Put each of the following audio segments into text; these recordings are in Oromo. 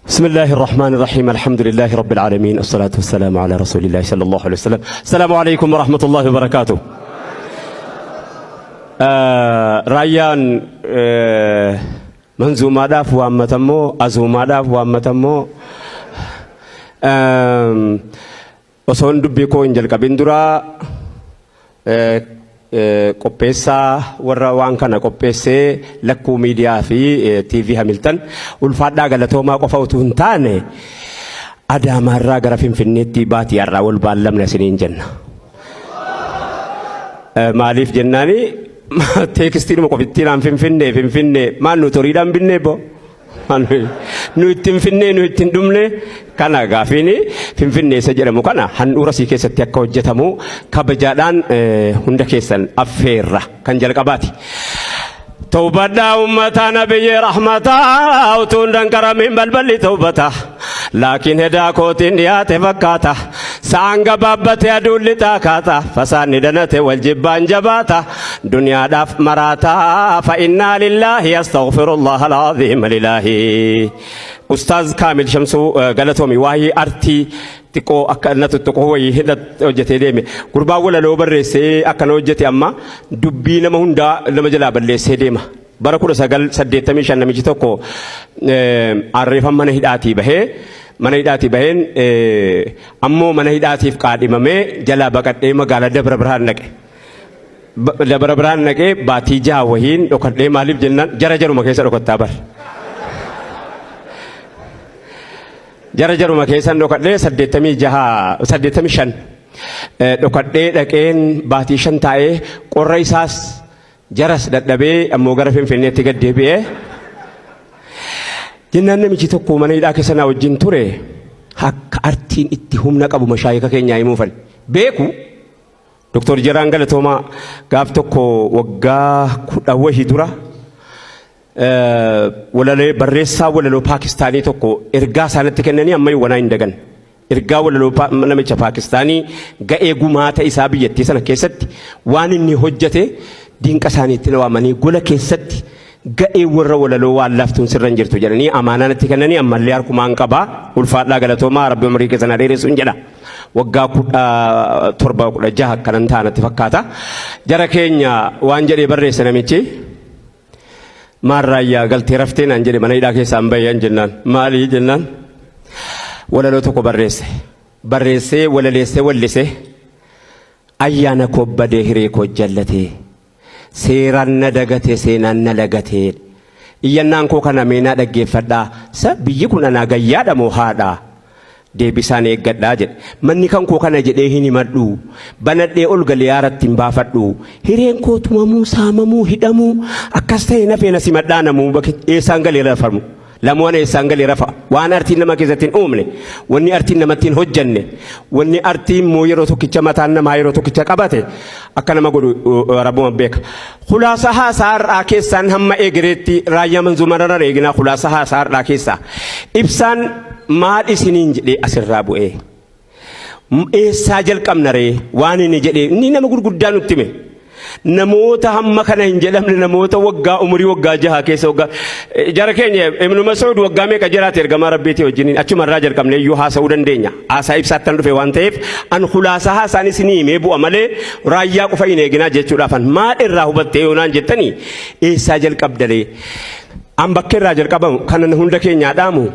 بسم الله الرحمن الرحيم الحمد لله رب العالمين الصلاة والسلام على رسول الله صلى الله عليه وسلم السلام عليكم ورحمة الله وبركاته. Raayyaan manzuumaadhaaf waammatammoo azuumaadhaaf waammatammoo osoon dubbii koo hin jalqabin dura qopheessaa warra waan kana qopheessee Lakkuu Miidiyaa fi TV Hamiltan ulfaadhaa galatoomaa qofa utuu hin taane Adaamaarraa gara Finfinneetti baatii har'aa wal baallamna isiniin jenna. Maaliif jennaani teekstiinuma qofittiinaan Finfinnee Finfinnee maal nuti horiidhaan binnee boo. Nu ittiin finnee nu ittiin dhumne kana gaafiin Finfinnee isa jedhamu kana handhuura sii keessatti akka hojjetamu kabajaadhaan hunda keessan affeerra kan jalqabaati. Tawbadhaa ummata nabiyyi rahmataa utuun danqaramin balballi tawbata laakiin hedaa kootiin dhiyaate fakkaata sa'aan gabaabbate aduun lixaa kaata fasaanni danate wal jibbaan jabaata Duniyaadhaaf maraataa fa innaa lillaahi astaghfirullah alaaziim lilaahi. Ustaaz Kaamil Shamsuu galatoomi waa'ee artii xiqqoo akka na tuttuquu wayii hidha hojjetee deeme. Gurbaan walaloo barreessee akkana hojjete amma dubbii nama hundaa nama jalaa balleessee deema. Bara 1985 namichi tokko arreefan mana hidhaatii bahee mana hidhaatii baheen ammoo mana hidhaatiif qaadhimamee jalaa baqadhee magaalaa Dabra Birhaan dhaqe. Dabra Birhaan dhaqee baatii jaha wahiin dhokadhee maaliif jennaan jara jaruma keessa dhokattaa bar. Jara jaruma keessan dhokadhee 86 85 dhokadhee dhaqeen baatii 5 taa'ee qorra isaas jaras dadhabee ammoo gara Finfinneetti gad deebi'ee jennaan namichi tokko mana hidhaa keessa naa wajjin ture akka artiin itti humna qabu mashaayika keenyaa himuufan beeku. Doktor Jiraan Galatoomaa gaaf tokko waggaa 10 wahii dura walalee barreessaa walaloo Paakistaanii tokko ergaa isaanitti kennanii amma yowanaa hin dagan. Ergaa walaloo namicha Paakistaanii ga'ee gumaata isaa biyyattii sana keessatti waan inni hojjete dinqa isaaniitti na waamanii gola keessatti ga'ee warra walaloo waan laaftuun sirra hin jirtu jedhanii amaanaa natti kennanii ammallee harkumaan qabaa ulfaadhaa galatoomaa rabbi umurii keessan haa dheeressuun jedha. Waggaa 17 16 akkanan ta'a natti fakkaata. Jara keenya waan jedhee barreesse namichi. Maal raayyaa galtee raftee naan jedhe mana hidhaa keessaan bayan jennaan. Maalii jennaan. Walaloo tokko barreesse. Barreessee walaleessee wallise. Ayyaana koo badee hiree koo jallatee. Seeraan na dagate seenaan na lagatee. Iyyannaan koo kana mee naa dhaggeeffadhaa. Sa biyyi kun anaa gayyaadha moo haadha? Deebisaan eeggadhaa jedhe. Manni kan koo kana jedhee hin himadhu. Banadhee ol galee aaratti hin baafadhu. Hireen koo tumamuu, saamamuu, hidhamuu akkas ta'e nafee na simadhaa namuu eessaan galee rafamu. Lamuwan eessaan galee rafa. Waan artiin nama keessatti hin uumne, wanni artiin namatti hin hojjanne, wanni artiin immoo yeroo tokkicha mataan namaa yeroo tokkicha qabate akka nama godhu rabbuma beeka. Khulaasa haasaa har'aa keessaan hamma eegereetti raayyaa manzuumarra eeginaa khulaasa haasaa har'aa keessaa. Ibsaan maal isiniin jedhee asirraa bu'ee? Eessaa jalqabna ree waan inni jedhee inni nama gurguddaa nutti hime. Namoota hamma kana hin jedhamne namoota waggaa umurii waggaa jaha keessa waggaa jara keenya Ibnu Mas'uud waggaa meeqa jiraate ergamaa Rabbiitii wajjiniin achuma irraa jalqabne iyyuu haasa'uu dandeenya. Haasaa ibsaattan dhufe waan ta'eef an khulaasaa haasaan isinii himee bu'a malee raayyaa qofa hin eeginaa jechuudhaaf an maal irraa hubattee yoonaan jettanii eessaa jalqabdalee an bakka irraa jalqabamu kanan hunda keenyaa dhaamu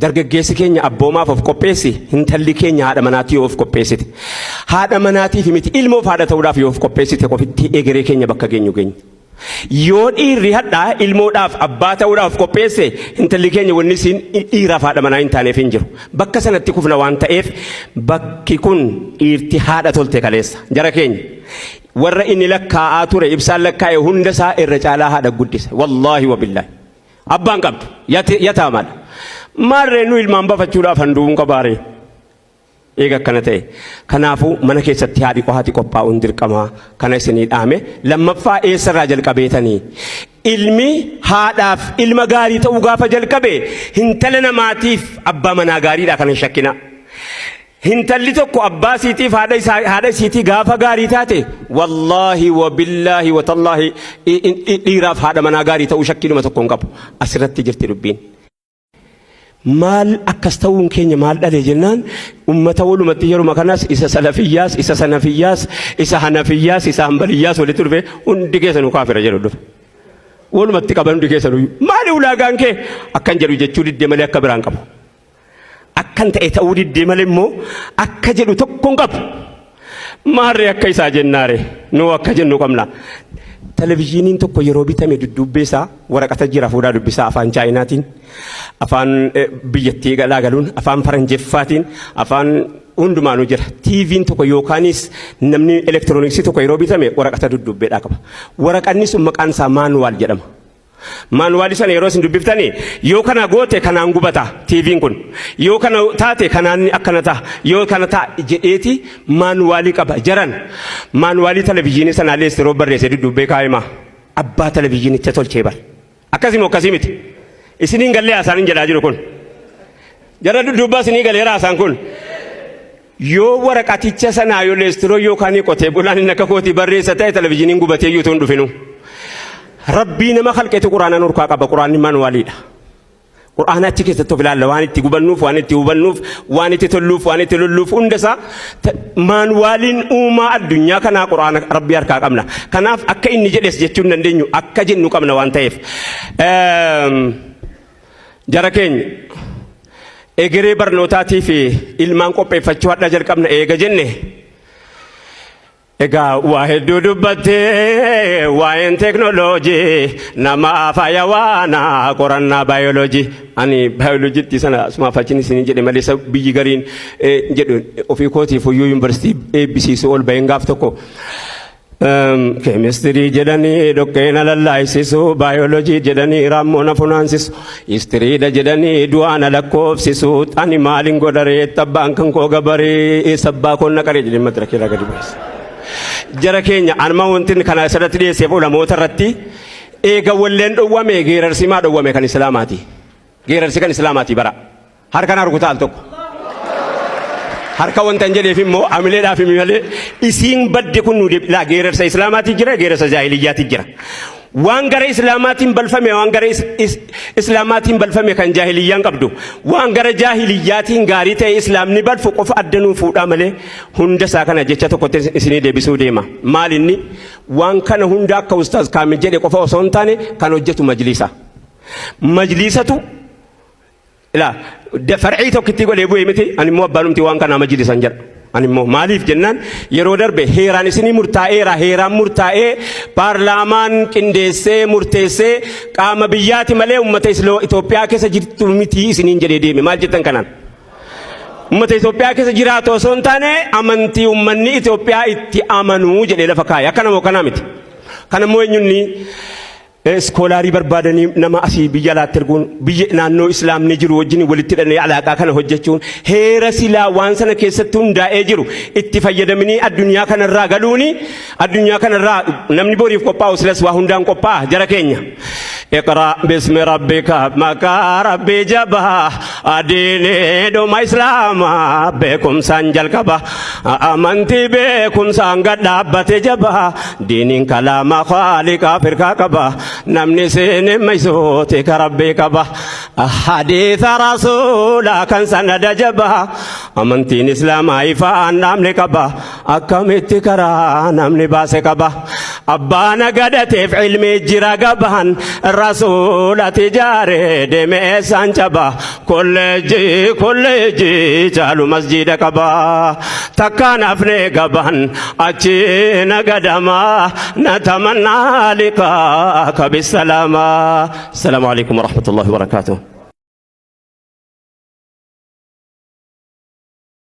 Dargaggeessi keenya abboomaaf of qopheessi, hintalli keenya haadha manaatii yoo of qopheessite. Haadha manaatiif miti ilmoof haadha ta'uudhaaf yoo of qopheessite qofitti egeree keenya bakka geenyu geenya. Yoo dhiirri hadhaa ilmoodhaaf abbaa ta'uudhaaf of qopheesse intalli keenya wanni isiin dhiiraaf haadha manaa hin taaneef hin jiru. Bakka sanatti kufna waan ta'eef bakki kun dhiirti haadha tolte kaleessa. Jara keenya warra inni lakkaa'aa ture ibsaan lakkaa'e hunda isaa irra caalaa haadha guddise. Wallaahi wabillaahi. Abbaan qabdu yataamaadha. Maarree nu ilmaan bafachuudhaaf handuun qabaaree. Eega akkana ta'e. Kanaafuu mana keessatti haadhi haati qophaa'uun dirqamaa kana isinii dhaame. Lammaffaa eessarraa jalqabeetanii? Ilmi haadhaaf ilma gaarii ta'uu gaafa jalqabe hintala namaatiif abbaa manaa gaariidha kana hin shakkinaa. Hintalli tokko abbaa isiitiif haadha isaa haadha isiitii gaafa gaarii taate wallaahi wa billaahi wa tallaahi dhiiraaf haadha manaa gaarii ta'uu shakkiidhuma tokko hin qabu. Asirratti jirti dubbiin. Maal akkas ta'uun keenya maal dhale jennaan ummata walumatti yeruma kanas isa salafiyyaas isa sanafiyyaas isa hanafiyyaas isa hanbaliyyaas walitti dhufe hundi keessanuu kaafira jedhu dhufe. Walumatti qaban hundi keessanuu maali ulaagaan kee akkan jedhu jechuu diddee malee akka biraan qabu. Akkan ta'e ta'uu diddee malee immoo akka jedhu tokko hin qabu. Maarree akka isaa jennaare nuu akka jennu qabna. Televizyiiniin tokko yeroo bitame dudduubbee isaa waraqata jira fuudhaa dubbisaa afaan chaayinaatiin, afaan biyyattii galaa galuun, afaan faranjeffaatiin, afaan hundumaanuu jira. TV'n tokko yookaanis namni elektirooniksii tokko yeroo bitame waraqata dudduubbeedhaa qaba. Waraqanni sun maqaan isaa maanuwaal jedhama. Maanuwaalii sana yeroo isin dubbiftani yoo kana goote kanaan gubata TV'n kun yoo kana taate kanaan akkana ta'a yoo kana ta'a jedheeti maanuwaalii qaba jaran maanuwaalii televizyiinii sanaa leestiroo barreessee dudduubbee kaa'ima abbaa televizyiinicha tolchee bar akkasii moo akkasii miti isiniin gallee haasaan hin jedhaa jiru kun jara dudduubbaa isinii galeera haasaan kun yoo waraqaticha sanaa yoo leestiroo yookaan qotee bulaan inni akka kootii barreessa ta'e televizyiiniin gubatee iyyuu utuu hin dhufinu. Rabbii nama kalqetu quraana nurkaa qaba quraanni manuwaaliidha. Quraana achi keessatti of ilaalla waan itti gubannuuf waan itti hubannuuf waan itti tolluuf waan itti lolluuf hunda isaa maanuwaaliin uumaa addunyaa kanaa quraana rabbii harkaa qabna. Kanaaf akka inni jedhes jechuu hin dandeenyu akka jennu qabna waan ta'eef. Jara keenya egeree barnootaatii fi ilmaan qopheeffachuu hadha jalqabna eega jenne egaa waa hedduu dubbattee waa'een teeknooloojii nama faaya waana qorannaa baayoloojii ani baayoloojiitti sana asumaaf achiin isin jedhe malee isa biyyi gariin jedhu ofii kootiif iyyuu yuunivarsiitii eebbisiisu ol baheen gaaf tokko Keemistirii jedhanii dhoqqee na lallaayisisu, baayoloojii jedhanii raammoo na funaansisu, histiriidha jedhanii du'aa na lakkoofsisu, ani maalin godharee abbaan kan koo gabaree sabbaa koon na qaree jedhee madraka irraa gadi baase. Jara keenya anuma wanti kana asirratti dhiyeesseef ulamoota irratti eega walleen dhowwame geerarsi maa dhowwame kan islaamaati. Geerarsi kan islaamaati bara. Harka na rukutaa al tokko. Harka wanta hin jedheef immoo amileedhaaf himi malee isiin badde kun nu deebi. Laa geerarsa islaamaati jira geerarsa jaahiliyyaati jira. Waan gara islaamaatiin balfame waan gara islaamaatiin balfame kan jaahiliyyaan qabdu waan gara jaahiliyyaatiin gaarii ta'e islaamni balfu qofa adda nuu fuudhaa malee hunda isaa kana jecha tokkotti isinii deebisuu deema. Maal inni waan kana hunda akka ustaaz Kaamil jedhe qofa osoo hin taane kan hojjetu majliisa. Majliisatu Ilaa farcii tokkittii godhee bu'ee miti ani immoo abbaanumti waan kanaa majlisan jedha. Ani immoo maaliif jennaan yeroo darbe heeraan isinii murtaa'eera heeraan murtaa'ee paarlaamaan qindeessee murteessee qaama biyyaati malee uummata Itoophiyaa keessa jirtu miti isiniin jedhee deeme maal jettan kanaan. Uummata Itoophiyaa keessa jiraatu osoo hin taane amantii uummanni Itoophiyaa itti amanuu jedhee lafa kaa'e akkana moo kanaa miti. Kana immoo eenyunni Iskoolaarii barbaadanii nama asii biyya alaatti erguun biyya naannoo islaamni jiru wajjin walitti hidhanii alaaqaa kana hojjechuun heera silaa waan sana keessatti hundaa'ee jiru itti fayyadamanii addunyaa kanarraa galuuni addunyaa kanarraa namni boriif qophaa'u silas waa hundaan qophaa'a jara keenya. Iqraa bismi rabbika maqaa rabbii jabaa adiinii dhuma islaamaa beekumsaan jalqaba amantii beekumsaan gad dhaabbate jabaa Diiniin kalaama khaaliqaa firkaa qaba. Namni siin maysuuti ka rabbii qaba. Hadiisa rasuulaa kan sanada jaba. Amantiin islaamaa ifaan dhaamne qaba. Akkamitti karaa namni baase qaba. Abbaa nagadateef ilmii jira gaban. Rasuula tijaaree deeme eessaan caba. Kolleejjii kolleejjii caalu masjiida qaba. Takkaan hafne gaban achi nagadama natamannaa liqaaka bisalaama. Assalaamu alaikum warahmatullahi wabarakaatuh.